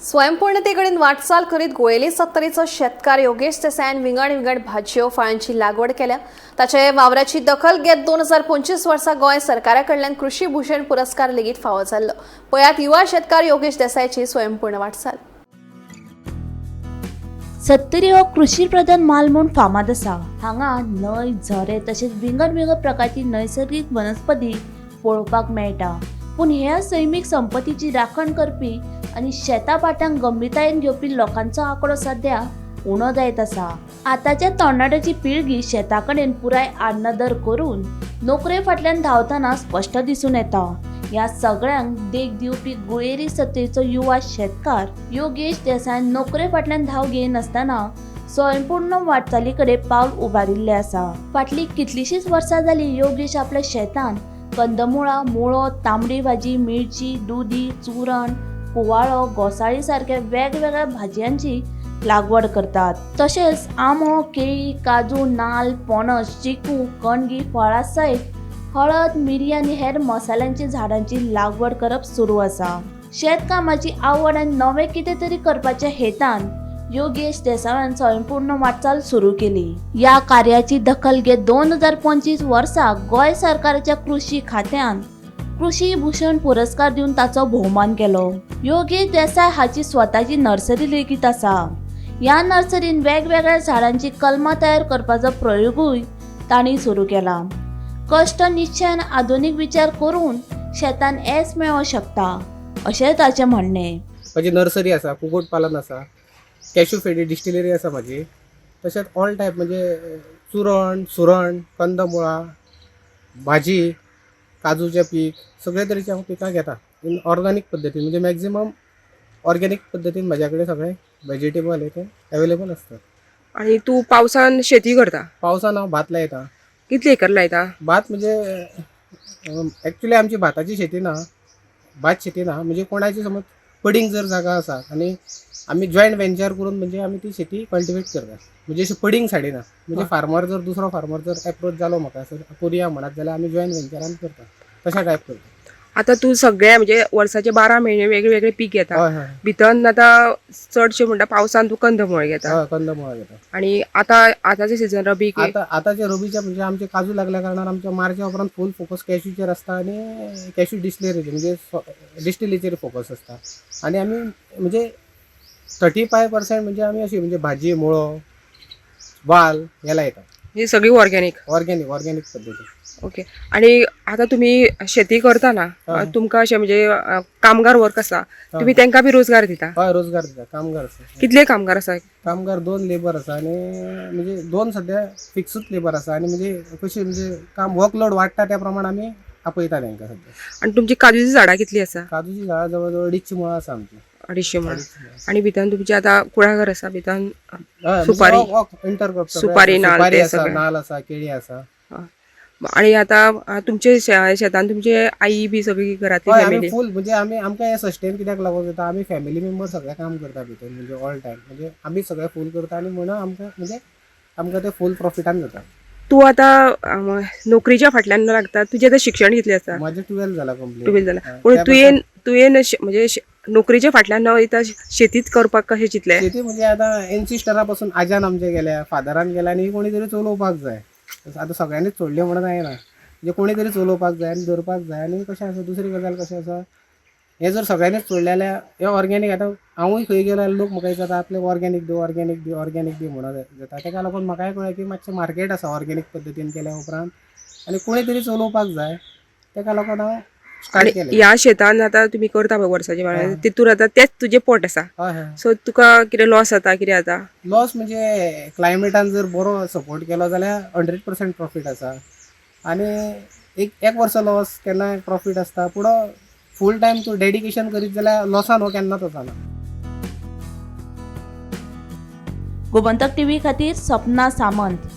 स्वयंपूर्णतेकडेन वाटचाल करीत गोळेली सत्तरीचो शेतकार योगेश देसायान विंगड विंगड भाजयो फळांची लागवड केल्या. ताचे वावराची दखल घेत 2025 वर्सा गोंय सरकारा कडल्यान कृषी भूषण पुरस्कार लेगीत फावो जाल्लो. पळयात युवा शेतकार योगेश देसायाची स्वयंपूर्ण वाटचाल. सत्तरी हो कृषी प्रधान म्हाल म्हूण फामाद आसा. हांगा न्हंय, झरे तशेंच विंगड विंगड प्रकारची नैसर्गीक वनस्पती पळोवपाक मेळटा. पूण ह्या सैमीक संपत्तीची राखण करपी आनी शेतां भाटांक गंभीरतायेन घेवपी लोकांचो आंकडो सद्या उणो जायत आसा. आतांच्या तरणाट्याची पिळगी शेता कडेन पुराय आडनदर करून नोकरे फाटल्यान धांवतना स्पश्ट दिसून येता. ह्या सगळ्यांक देख दिवपी गुळेरी सत्तरीचो युवा शेतकार योगेश देसायान नोकरे फाटल्यान धांव घेयनासतना स्वयंपूर्ण वाटचाली कडेन पावल उबारिल्लें आसा. फाटलीं कितलींशींच वर्सां जालीं योगेश आपल्या शेतांत कंदमुळां, मुळो, तांबडी भाजी, मिरची, दुदी, चुरण, कुवाळो, घोसाळी सारक्या वेगवेगळ्या भाजयांची लागवड करतात. तशेंच आंबो, केळी, काजू, नाल्ल, पणस, चिकू, कणगी, फळां सयत हळद, मिरी आनी हेर मसाल्यांची झाडांची लागवड करप सुरू आसा. शेतकामाची आवड आनी नवें कितें तरी करपाच्या हेतान योगेश देसायान स्वयंपूर्ण वाटचाल सुरू केली. ह्या कार्याची दखल घेत 2025 वर्सा गोंय सरकाराच्या कृषी खात्यान कृषी भूषण पुरस्कार दिवन ताचो भोवमान केलो. योगेश देसाय हाची स्वताची नर्सरी लेगीत आसा. ह्या नर्सरीन वेगवेगळ्या झाडांची कलमां तयार करपाचो प्रयोगूय तांणी सुरू केला. कश्ट, निश्चय आनी आधुनीक विचार करून शेतान येस मेळोवंक शकता अशें ताचें म्हणणें. म्हाजी नर्सरी आसा, कुकूट पालन आसा, कॅशू फेडी डिस्टिलरी आसा म्हाजी. तशेंच ऑल टायप म्हणजे चुरण, सुरण, कंदमुळां, भाजी, काजूचें पीक, सगळे तरेची हांव पिकां घेता इन ऑर्गेनीक पद्दतीन. म्हणजे मॅक्झिमम ऑर्गेनीक पद्दतीन म्हाज्या कडेन सगळें वेजिटेबल हे ते अवेलेबल आसता. आणि तू पावसान शेती करता? पावसान हांव भात लायता. कितले एकर लायता? भात म्हणजे एक्चुली आमची भाताची शेती ना, भात शेती ना, म्हणजे कोणाची समज पडींग जर जागा आसा आनी आमी जॉयंट वेंचर करून म्हणजे आमी ती शेती कल्टिवेट करता. म्हणजे अशी पडींग सायडीना, म्हणजे फार्मर जर दुसरो फार्मर जर एप्रोच जालो म्हाका सर करुया म्हणत जाल्यार आमी जॉयंट वेंचरान करता, तशा टायप करता. आता तू सगळे म्हणजे वर्साचे 12 महिने वेगळे वेगळे पीक घेता. हय हय. भितर आतां चडशे म्हणटा पावसान तू कंदमुळ घेता. हय, कंदमुळां घेता. आणि आता आताचे सीझन रबी आतां आतांचे रबीचे म्हणजे आमचे काजू लागल्या कारणान आमच्या मार्चा उपरांत फूल फोकस कॅशूचेर आसता आनी कॅशू डिस्टिलरीचेर म्हणजे डिस्टिलरीचेर फोकस आसता. आनी आमी म्हणजे 35% म्हणजे आमी अशी म्हणजे भाजी, मुळो, वाल हे लायता. ही सगळी ऑर्गेनीक? ऑर्गेनीक, ऑर्गेनीक पद्दतीन. ओके, आणि आता तुम्ही शेती करताना हय. तुमकां अशें म्हणजे कामगार वर्क आसा, तुम्ही तांकां बी रोजगार दिता? हय, रोजगार दिता, कामगार आसा. कितले कामगार आसा? कामगार 2 लेबर आसा आनी म्हणजे 2 सद्या फिक्सूच लेबर आसा. आनी म्हणजे कशी म्हणजे काम वर्कलोड वाडटा त्या प्रमाण आमी आपयता तांकां सद्या. आणि तुमची काजूची झाडां कितली आसा? काजूची झाडां जवळ जवळ 250 मुळां आसा आमची. 250 मुळां. 250 मुळां. आणि भितर तुमचे आता कुळागर आसा भितर? हय, म्हणजे सुपारी. इंटरक्रॉप सगळें सुपारी, आसा. नाल्ल सुपारी ते आसा, सगळें. नाल्ल आसा, केळी आसा. आणि आता तुमचे शेतान तुमचे आई बी सगळी घरातली हय, आमी फॅमिली? फूल म्हणजे आमी आमकां हें सस्टेन कित्याक लागून जाता, आमी फॅमिली मेंबर सगळे काम करता भितर, म्हणजे ऑल टायम म्हणजे आमी सगळे फूल करता आनी म्हणून आमकां म्हणजे आमकां ते फूल प्रॉफिटान जाता. तू आता नोकरीच्या फाटल्यान लागता, तुजें आतां शिक्षण कितलें आसा? म्हाजें 12 जाला कंप्लीट. 12 जाला. पूण तुवें तुवें म्हणजे नोकरीच्या फाटल्यान न वयता शेतीच करपाक कशें चिंतलें? शेती म्हणजे आतां एन्सिस्टरा पासून आज्यान आमच्या गेल्या, फादरान गेल्या आनी कोणी तरी चलोवपाक जाय. आतां सगळ्यांनीच सोडलें म्हणून जायना, म्हणजे कोणी तरी चलोवपाक जाय आनी धरपाक जाय. आनी कशें आसा, दुसरी गजाल कशें आसा, हें जर सगळ्यांनीच सोडलें जाल्यार हें ऑर्गेनीक. आतां हांवूय खंय गेलो जाल्यार लोक म्हाका विचारता आपले ऑर्गेनीक दी, ऑर्गेनीक दी, ऑर्गेनीक दी म्हणून जाता. ताका लागून म्हाकाय कळ्ळें की मातशें मार्केट आसा ऑर्गेनीक पद्दतीन केल्या उपरांत आनी कोणी तरी चलोवपाक जाय, ताका लागून हांव स्टार्ट केलें. ह्या शेतान आतां तुमी करता पळय वर्साचे हय. तितूर आतां तेंच तुजें पोट आसा. हय हय. सो तुका कितें लॉस जाता, कितें जाता? लॉस म्हणजे क्लायमेटान जर बरो सपोर्ट केलो जाल्यार 100% प्रॉफीट आसा. आनी एक वर्सा लॉस, केन्नाय प्रॉफीट आसता. पूण फूल टायम तूं डेडिकेशन करीत जाल्यार लॉसान हो केन्नाच वचना. गोमंतक टीव्ही खातीर सपना सामंत.